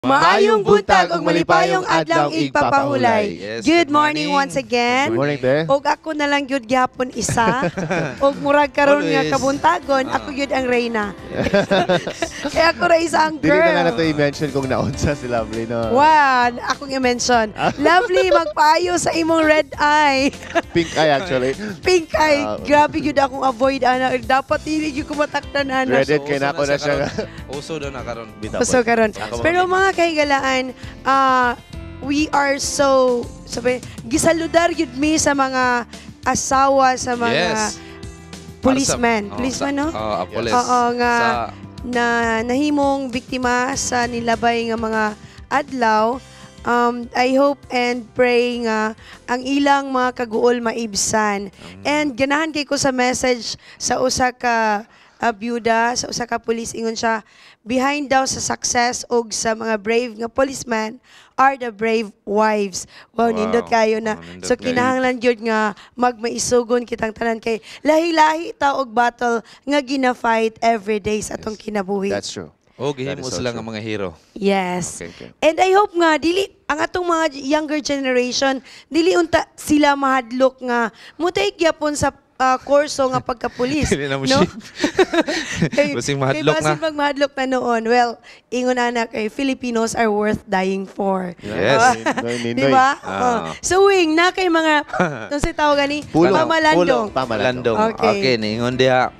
Maayong buntag ug malipayong adlaw igpapahulay. Yes, good good morning morning. Once again. Good morning, te. Og ako na lang gyud gihapon isa. Og murag karon nga Always. Kabuntagon, ako gyud ang reyna. Kaya ako ra isa ang Dili girl. Na lang nato i-mention kung naunsa si Lovely, no? One, akong i-mention. Lovely, magpaayo sa imong red eye. Pink eye, actually. Pink eye. Ah. Grabe gyud akong avoid, ana. Dapat dili gyud ko matakdan, ana. Dreaded kay uso nako na siya. Karon. Uso daw na karon. Bitaw. So karon. Ako Pero mga kahigalaan, we are so sabi, gisaludar gyud mi sa mga asawa sa mga policeman. Oh, Policeman, no? Oh, police. Oo, nga Sa, na nahimong biktima sa nilabay nga mga adlaw. I hope and pray nga ang ilang mga kaguol maibsan. And ganahan kay ko sa message sa usa ka byuda, sa usa ka police. Ingon siya, behind daw sa success og sa mga brave nga policeman are the brave wives. Wow, nindot kayo na. Oh, nindot So kayo. Kinahanglan gyud nga magmaisugon kitang tanan kay lahi-lahi ta og battle nga gina-fight every day sa atong kinabuhi. That's true. Oh, gihimo That is so sila true. Nga mga hero. Yes. Okay. And I hope nga dili ang atong mga younger generation, dili unta sila mahadlok nga mutake gyapon sa kurso nga pagkapulis, Dili na mo no? siya. Kay, Basing mahadlok kay basin na. pag mahadlok na noon. Well, ingon ana kay Filipinos are worth dying for. Yes. Ninoy, Di ninoy. ba? Ah. Oh. So wing na kay mga unsay tawag gani? Pulong. Pamalandong. Pulong. Pamalandong. Landong. Okay. Okay, niingon diha.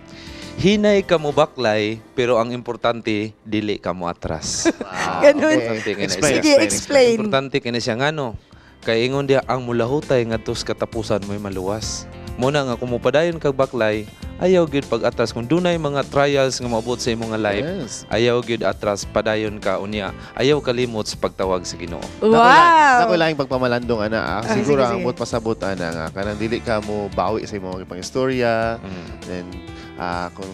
Hinay ka mo baklay, pero ang importante, dili ka mo atras. Wow, Ganun. okay. Sige, Explain, Sige, explain. Importante kini siya ngano. Kay ingon diha, ang mulahutay ngadto sa katapusan mo'y maluwas. Muna nga kung mopadayon kag baklay, ayaw gyud pag atras kung dunay mga trials nga maabot sa imong nga life. Ayaw gyud atras, padayon ka unya. Ayaw kalimot sa pagtawag sa Ginoo. Wow. Nako lang pagpamalandong ana. Ah, Siguro sige, ang sige. mot pasabot ana nga kanang dili ka mo bawi sa imong pangistorya. Then kung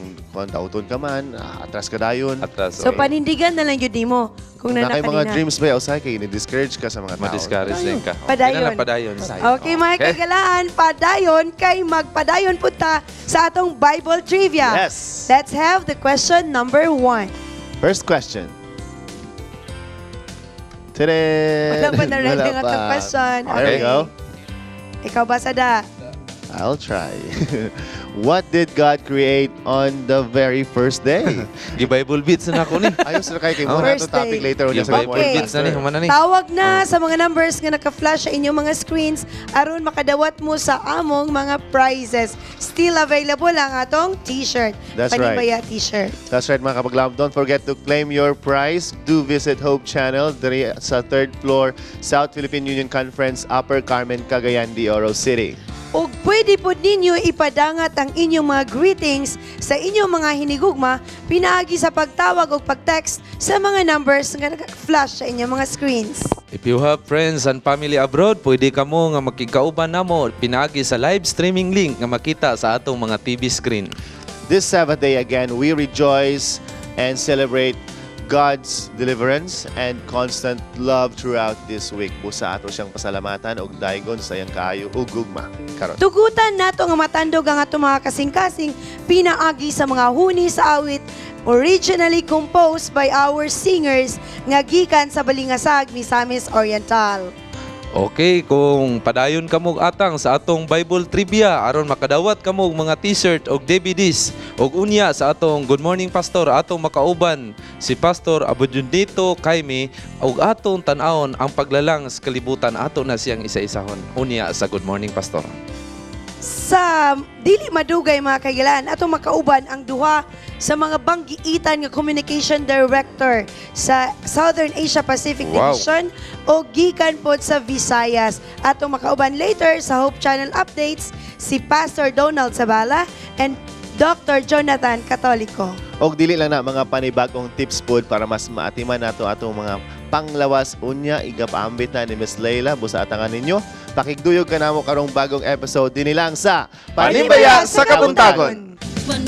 dauton ka man, atras ka dayon. Atras. So Oo. Panindigan na lang yun nimo kung Kung na kay mga nanakanina. dreams ba usahay kay ni-discourage ka sa mga tao. Ma-discourage din ka. Okay Padayon. na lang, padayon. Okay, mga kagalaan, padayon kay magpadayon punta sa atong Bible trivia. Yes. Let's have the question number 1. First question. Tada! Wala pa na-ready Wala ang atong pa. question. There we Okay. go. Ikaw ba, Sada? I'll try. What did God create on the very first day? Gi-Bible beats na ako ni. Ayos na kay mo na First to topic day. later on sa Gi-Bible Okay. beats na ni, human na ni. Tawag na sa mga numbers nga naka-flash sa inyong mga screens aron makadawat mo sa among mga prizes. Still available ang atong t-shirt. That's right. Panimbaya t-shirt. That's right, mga kapaglam. Don't forget to claim your prize. Do visit Hope Channel diri sa third floor, South Philippine Union Conference, Upper Carmen, Cagayan de Oro City. Ug pwede pod ninyo ipadangat ang inyong mga greetings sa inyong mga hinigugma pinaagi sa pagtawag o pag-text sa mga numbers nga naka-flash sa inyong mga screens. If you have friends and family abroad, pwede kamo nga makigkauban namo pinaagi sa live streaming link nga makita sa atong mga TV screen. This Sabbath day again, we rejoice and celebrate God's deliverance and constant love throughout this week. Busa ato siyang pasalamatan og daygon sa iyang kaayo ug gugma. Karon. Tugutan nato nga matandog ang atong mga kasing-kasing pinaagi sa mga huni sa awit originally composed by our singers nga gikan sa Balingasag, Misamis Oriental. Okay, kung padayon kamo atang sa atong Bible trivia aron makadawat kamo og mga t-shirt og DVDs og unya sa atong Good Morning Pastor, atong makauban si Pastor Abudjundito Kaimi og atong tan-awon ang paglalang sa kalibutan, ato na siyang isa-isahon unya sa Good Morning Pastor. Sa dili madugay, mga kailan, atong makauban ang duha sa mga banggiitan nga communication director sa Southern Asia Pacific Division o gikan pod sa Visayas. Atong makauban later sa Hope Channel Updates si Pastor Donald Sabala and Dr. Jonathan Catolico. Og dili lang na mga panibagong tips pod para mas maatiman nato atong mga panglawas unya igapaambit na ni Miss Leila busa atangan ninyo. Pakigduyog kanamo karong bagong episode dinhi lang sa Panimbaya sa Kabuntagon. Pan